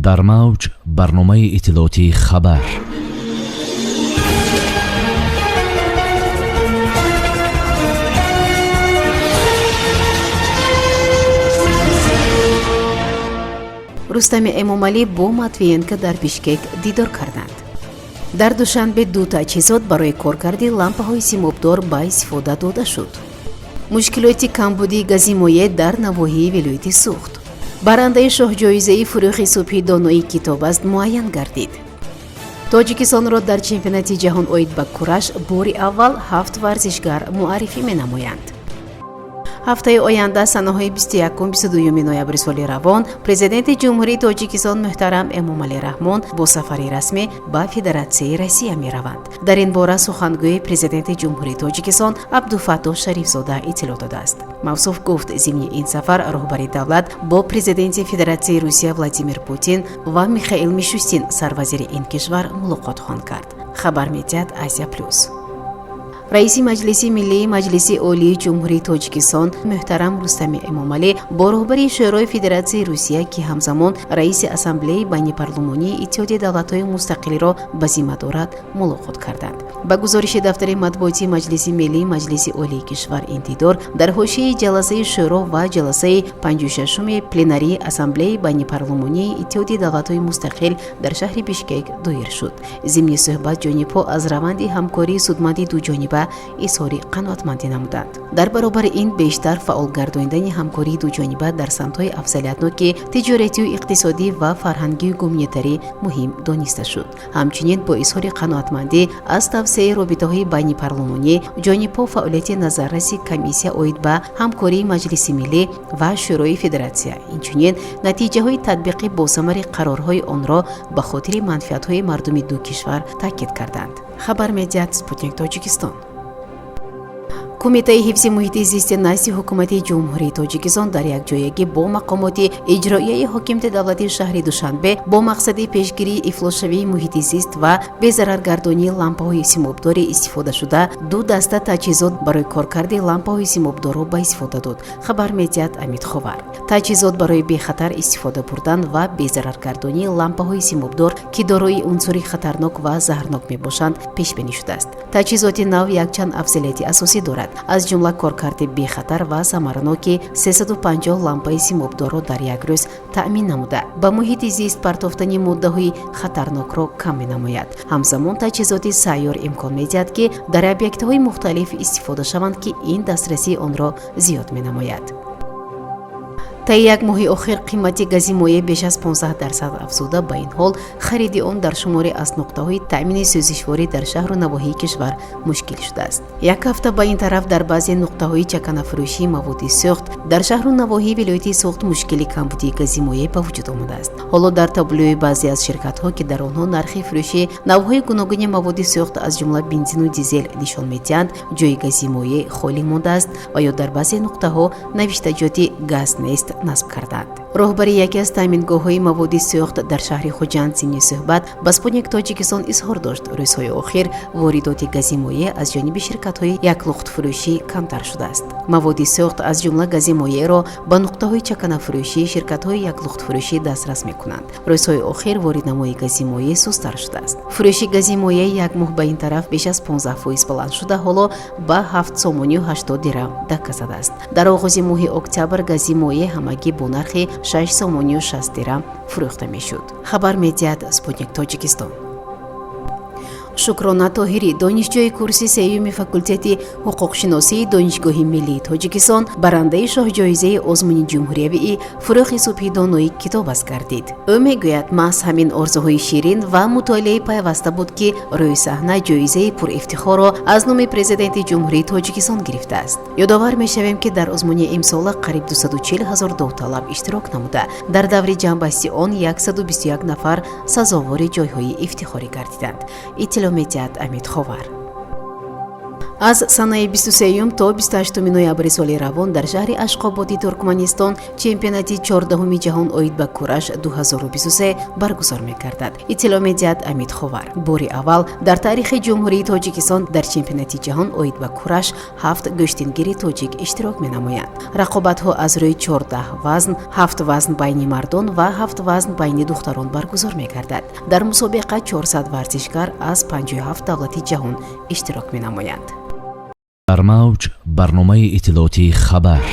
Дар мавҷ барномаи иттилоотии «Хабар». Рустами Эмомалӣ бо Матвиенко дар Бишкек дидор карданд. Дар Душанбе ду таҷҳизот барои коркарди лампаҳои симобдор ба истифода дода шуд. Мушкилоти камбудии гази моеъ дар навоҳии вилояти Суғд. Барандаи шоҳҷоизаи «Фурӯғи субҳи донои китоб аст» муайян гардид. Тоҷикистонро дар чемпионати ҷаҳон оид ба кураш бори аввал ҳафт варзишгар муаррифӣ менамоянд. Ҳафтаи оянда, санаҳои 21-22 ноябри соли равон, Президенти Ҷумҳурии Тоҷикистон муҳтарам Эмомалӣ Раҳмон бо сафари расмӣ ба Федератсияи Россия мераванд. Дар ин бора сухангӯи Президенти Ҷумҳурии Тоҷикистон Абдуфаттоҳ Шарифзода иттилоъ додааст. Мавсуф гуфт, зимни ин сафар роҳбари давлат бо Президенти Федератсияи Русия Владимир Путин ва Михаил Мишустин, сарвазири ин кишвар, мулоқот хоҳанд кард, хабар медиҳад «Азия Плюс». Раиси Маҷлиси Миллии Маҷлиси Олии Ҷумҳурии Тоҷикистон муҳтарам Рустами Эмомалӣ бо роҳбари Шӯрои Федератсияи Русия, ки ҳамзамон раиси Ассамблеяи байнипарлумонии Иттиҳоди давлатҳои мустақилиро ба зимма дорад, мулоқот карданд. Ба гузориши дафтари матбуотии Маҷлиси Миллии Маҷлиси Олии кишвар, ин дидор дар ҳошияи ҷаласаи Шӯро ва ҷаласаи 56-уми пленарии Ассамблеяи байнипарлумонии Иттиҳоди давлатҳои мустақил дар шаҳри Бишкек доир шуд. Зимни суҳбат ҷонибҳо аз раванди ҳамкории судманди дуҷониба изҳори қаноатмандӣ намуданд. Дар баробари ин, бештар фаъол гардонидани ҳамкории дуҷониба дар самтҳои афзалиятноки тиҷоратию иқтисодӣ ва фарҳангию гуманитарӣ муҳим дониста шуд. Ҳамчунин, бо изҳори қаноатмандӣ аз тавсеаи робитаҳои байнипарлумонӣ, ҷонибҳо фаъолияти назарраси комиссия оид ба ҳамкории Маҷлиси Миллӣ ва Шӯрои Федератсия, инчунин натиҷаҳои татбиқи босамари қарорҳои онро ба хотири манфиатҳои мардуми ду кишвар таъкид карданд, хабар медиҳад «Спутник Тоҷикистон». Кумитаи ҳифзи муҳити зисти назди Ҳукумати Ҷумҳурии Тоҷикистон дар якҷоягӣ бо мақомоти иҷроияи ҳокимияти давлатии шаҳри Душанбе бо мақсади пешгирии ифлосшавии муҳити зист ва безараргардонии лампаҳои симобдори истифодашуда ду даста таҷҳизот барои коркарди лампаҳои симобдорро ба истифода дод, хабар медиҳад «Амид Ховар». Таҷҳизот барои бехатар истифода бурдан ва безараргардонии лампаҳои симобдор, ки дорои унсури хатарнок ва заҳрнок мебошанд, пешбинӣ шудааст. Таҷҳизоти нав якчанд афзалияти асосӣ дорад, аз ҷумла коркарди бехатар ва самараноки 350 лампаи симобдорро дар як рӯз таъмин намуда, ба муҳити зист партофтани моддаҳои хатарнокро кам менамояд. Ҳамзамон, таҷҳизоти сайёр имкон медиҳад, ки дар объектҳои мухталиф истифода шаванд, ки ин дастрасии онро зиёд менамояд. Таи як моҳи охир қимати гази моеъ беш аз 15% афзуда, ба ин ҳол хариди он дар шуморе аз нуқтаҳои таъмини сӯзишворӣ дар шаҳру навоҳии кишвар мушкил шудааст. Як ҳафта ба ин тараф дар баъзе нуқтаҳои чаканафурӯшии маводи сӯхт дар шаҳру навоҳии вилояти Суғд мушкили камбудии гази моеъ ба вуҷуд омадааст. Ҳоло дар таблои баъзе аз ширкатҳо, ки дар онҳо нархи фурӯши навъҳои гуногуни маводи сӯхт, аз ҷумла бензину дизел, нишон медиҳанд, ҷои гази моеъ холӣ мондааст ва ё дар баъзе нуқтаҳо навиштаҷоти «газ нест» насб карданд. Роҳбари яке аз таъмингоҳҳои маводи сӯхт дар шаҳри Хуҷанд зимни суҳбат ба «Спутник Тоҷикистон» изҳор дошт, рӯзҳои охир воридоти гази моеъ аз ҷониби ширкатҳои яклухтфурӯшӣ камтар шудааст. Маводи сӯхт, аз ҷумла гази моеъро, ба нуқтаҳои чаканафурӯшӣ ширкатҳои яклухтфурӯшӣ дастрас мекунанд. Рӯзҳои охир вориднамои гази моеъ сусттар шудааст. Фурӯши гази моеъ як моҳ ба ин тараф беш аз 15% баланд шуда, ҳоло ба 7 сомонию 80 дирам дакка задааст. Дар оғози моҳи октябр гази моеъ ҳамагӣ бо нархи 6 сомонию 60 дирам фурӯхта мешуд, хабар медиҳад «Спутник Тоҷикистон». Шукрона Тоҳирӣ, донишҷӯи курси сеюми факултети ҳуқуқшиносии Донишгоҳи миллии Тоҷикистон, барандаи шоҳҷоизаи озмуни ҷумҳуриявии «Фурӯғи субҳи донои китоб аст» гардид. Ӯ мегӯяд, маҳз ҳамин орзуҳои ширин ва мутолиаи пайваста буд, ки рӯи саҳна ҷоизаи пурэфтихорро аз номи Президенти Ҷумҳурии Тоҷикистон гирифтааст. Ёдовар мешавем, ки дар озмуни имсола қариб 240 ҳазор довталаб иштирок намуда, дар даври ҷамъбасти он 121 нафар сазовори ҷойҳои ифтихорӣ гардиданд, иттилоъ медиҳад «Амид Ховар». Аз санаи 23 то 28 ноябри соли равон дар шаҳри Ашқободи Туркманистон чемпионати 14-уми ҷаҳон оид ба кураш 2023 баргузор мегардад, иттилоъ медиҳад Амид Ховар. Бори аввал дар таърихи Ҷумҳурии Тоҷикистон дар чемпионати ҷаҳон оид ба кураш ҳафт гӯштингири тоҷик иштирок менамоянд. Рақобатҳо аз рӯи 14 вазн, ҳафт вазн байни мардон ва ҳафт вазн байни духтарон баргузор мегардад. Дар мусобиқа 400 варзишгар аз 57 давлати ҷаҳон иштирок менамоянд. Дар мавҷ барномаи иттилоотии «Хабар».